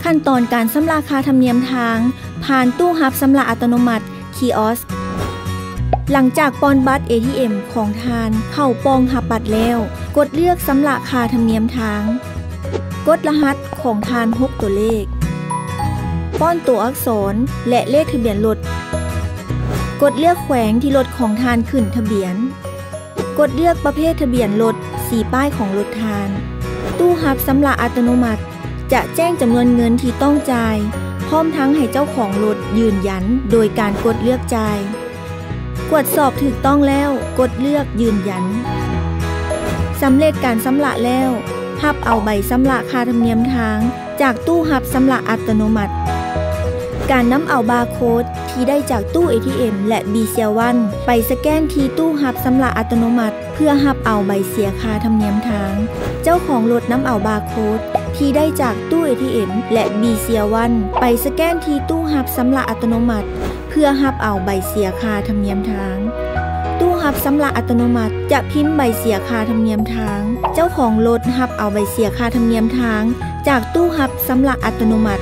ຂັ້ນຕອນການຊຳລະຄ່າທຳນຽມທາງ ຜ່ານຕູ້ຮັບຊຳລະອັດຕະໂນມັດ ຄິອອສ. ຫຼັງຈາກປ່ອນບັດ ເອທີເອັມ ຂອງທ່ານເຂົ້າປ່ອງຮັບບັດແລ້ວ, ກົດເລືອກຊຳລະຄ່າທຳນຽມທາງ. ກົດລະຫັດຂອງທ່ານຫົກຕົວເລກ. ປ້ອນຕົວອັກສອນ ແລະ ເລກທະບຽນລົດ. ກົດເລືອກແຂວງທີ່ລົດຂອງທ່ານຂຶ້ນທະບຽນ. ກົດເລືອກປະເພດທະບຽນລົດ, ສີປ້າຍຂອງລົດທ່ານ. ຕູ້ຮັບຊຳລະອັດຕະໂນມັດຈະແຈ້ງຈຳນວນເງິນທີ່ຕ້ອງຈ່າຍ, ພ້ອມທັງໃຫ້ເຈົ້າຂອງລົດຢືນຢັນໂດຍການກົດເລືອກຈ່າຍ. ກວດສອບຖືກຕ້ອງແລ້ວ, ກົດເລືອກຢືນຢັນ. ສຳເລັດການຊຳລະແລ້ວ, ຮັບເອົາໃບຊຳລະຄ່າທຳນຽມທາງ ຈາກຕູ້ຮັບຊຳລະອັດຕະໂນມັດ. ການນຳເອົາບາໂຄດທີ່ໄດ້ຈາກຕູ້ ເອທີເອັມ ແລະ BCEL One ໄປສະແກນທີ່ຕູ້ຮັບຊຳລະອັດຕະໂນມັດ ເພື່ອຮັບເອົາໃບເສຍຄ່າທຳນຽມທາງ. ເຈົ້າຂອງລົດນຳເອົາບາໂຄດທີ່ໄດ້ຈາກຕູ້ ເອທີເອັມ ແລະ BCEL One ໄປສະແກນທີ່ຕູ້ຮັບຊຳລະອັດຕະໂນມັດ ເພື່ອຮັບເອົາໃບເສຍຄ່າທຳນຽມທາງ. ຕູ້ຮັບຊຳລະອັດຕະໂນມັດຈະພິມໃບເສຍຄ່າທຳນຽມທາງ. ເຈົ້າຂອງລົດຮັບເອົາໃບເສຍຄ່າທຳນຽມທາງຈາກຕູ້ຮັບຊຳລະອັດຕະໂນມັດ